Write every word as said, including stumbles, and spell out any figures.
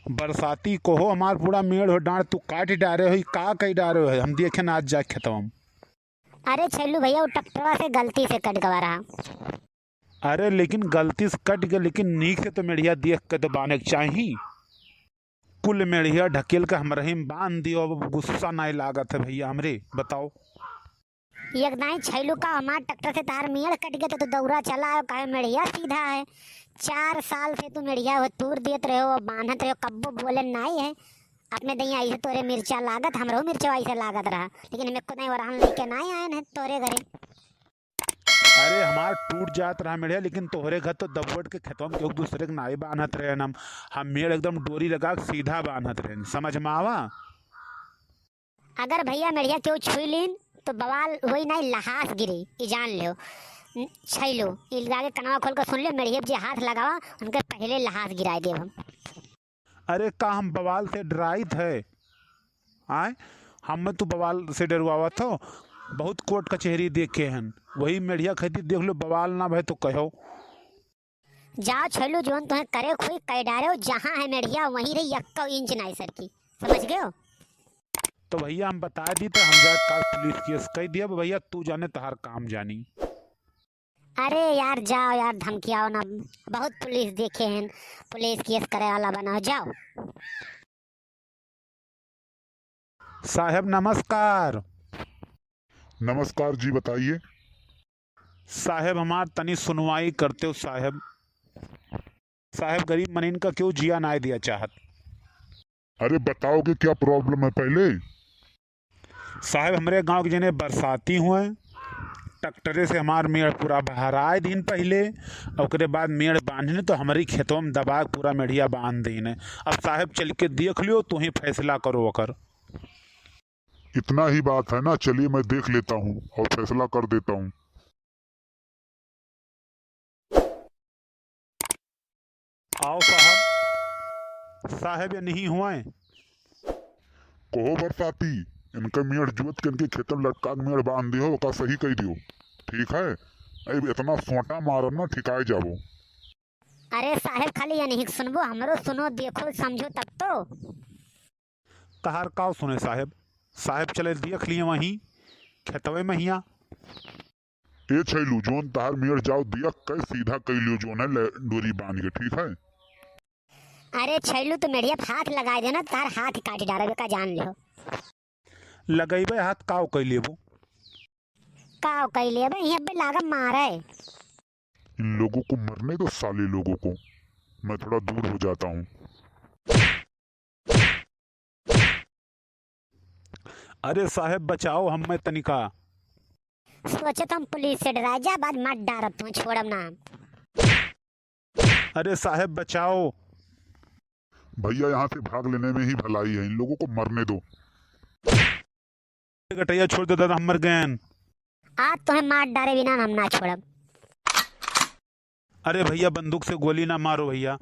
बरसाती, कहो हमार पूरा मेड़ हो डाँड़ तू काटि डारे हो, ई का कइ डारे हो, हम देखेन आज जाके खेतवा में। अरे छैलू भइया, उ ट्रैक्टरवा से गलती से कटि गवा रहा। अरे लेकिन गलती से कटि गवा, लेकिन नीक से तो मेड़िया देख के तो बान्हे के चाही। कुल मेड़िया ढकेल के हमरही में बान्ह दियो, अब गुस्सा नाहीं लागत है भइया हमरे, बताओ। एक दाईं छैलू का हमार ट्रैक्टर से तहार मेड़ कटि गवा तो तू दौरा चला आयो, काहे मेड़िया सीधा है। चार साल से तू मेड़िया हो तूर देत रहे हो, बान्हत रहे हो, कब्बो बोले नाहीं है। अपने दइया अइसे तोरे मिर्चा लागत, हमरहू मिर्चवा अइसे लागत रहा, लेकिन हम एको दाईं ओरहन लइके नाहीं आएन है तोरे घरे। अरे हमार टूट जात रहा मेड़िया, लेकिन तोहरे घर तो दबवट के खेतवा में केहू दूसरे के नाहीं बान्हत रहेन हम। हम मेड़ एकदम डोरी लगा के सीधा बान्हत रहेन, समझ में आवा? अगर भइया मेड़िया केहू छुई लीन तो बवाल होई नाहीं, लहास गिरी, ई जान लेव। छैलू, ई लगा के कनवा खोल के सुन ले, मेड़िया पे जे हाथ लगावा उनके पहिले लहास गिराइ देब हम। अरे का हम बवाल से डराइत है? आय, हमें तू बवाल से डरवावत हो? बहुत कोर्ट कचहरी देखे हन, वही मेड़िया खइती देख लो, बवाल ना भए तो कहो। जाओ छैलू, जौन तोहें करे खोई कइ डारेव, जहाँ है मेड़िया वहीं रही, यक्को इंच नाहीं सरकी, समझ गयो? तो भइया हम बताइ दी तो हम जाए काल पुलिस केस कइ दिया भइया, तू जाने तोहार काम जानी। अरे यार जाओ यार, धमकियाओ ना, बहुत पुलिस देखे हैं, पुलिस केस करे वाला बनाओ, जाओ। साहेब नमस्कार। नमस्कार जी, बताइए। साहेब हमार तनी सुनवाई करते हो साहेब। साहेब गरीब मनीन का केहू जिया नाहीं दिया चाहत। अरे बताओगे क्या प्रॉब्लम है पहले? साहेब हमरे गाँव के जने बरसाती हुए, ट्रैक्टरे से हमार मेड़ पूरा बहराए दिन पहिले, ओकरे बाद मेड़ बान्हिन तो हमरी खेतवा में दबाए पूरा मेड़िया बान्ह दीन। अब साहेब चल के देख लियो, तू ही फैसला करो ओकर। इतना ही बात है ना, चलिए मैं देख लेता हूँ और फैसला कर देता हूँ। आओ साहब, साहेब यनहीं हुआएँ। कहो बरसाती, इनका मेड़ जोत के इनके खेतन लटका के मेड़ बान्ह दियो, ओका सही कइ दियो, ठीक है? अब इतना सोटा मारब ना, ठिकाए जाबो। अरे साहेब, खाली यनहीं के सुनबो, हमरो सुनो, देखो, समझो तब तो। तहार काव सुने साहेब? साहेब चले देख लिए वहीं खेतवे में हिया। ए छैलू, जौन तहार मेड़ जाओ दिया कै सीधा कइ लियो, जौन है ले डोरी बान्ह के, ठीक है? अरे छैलू, तू मेड़िया पे हाथ लगाए देना, तहार हाथ ही काटि डारबे का, जान लियो। लगइबे हाथ, काव कइ लेबो? काव कइ लेबे, हियाँ पे लागब मारे। इन लोगों को मरने दो, साले लोगों को। मैं थोड़ा दूर हो जाता हूँ। अरे साहेब, बचाओ हम्मे तनिका। सोचत हम पुलिस से डराए जा, बाद मत डारब, तुम्हें छोड़ब ना हम। अरे साहेब, बचाओ। भैया, यहाँ से भाग लेने में ही भलाई है, इन लोगों को मरने दो। गटैया छोड़ दे दादा, हम मर गएन। आज तोहे मार डारे बिना हम ना छोड़ब। अरे भैया, बंदूक से गोली ना मारो भैया।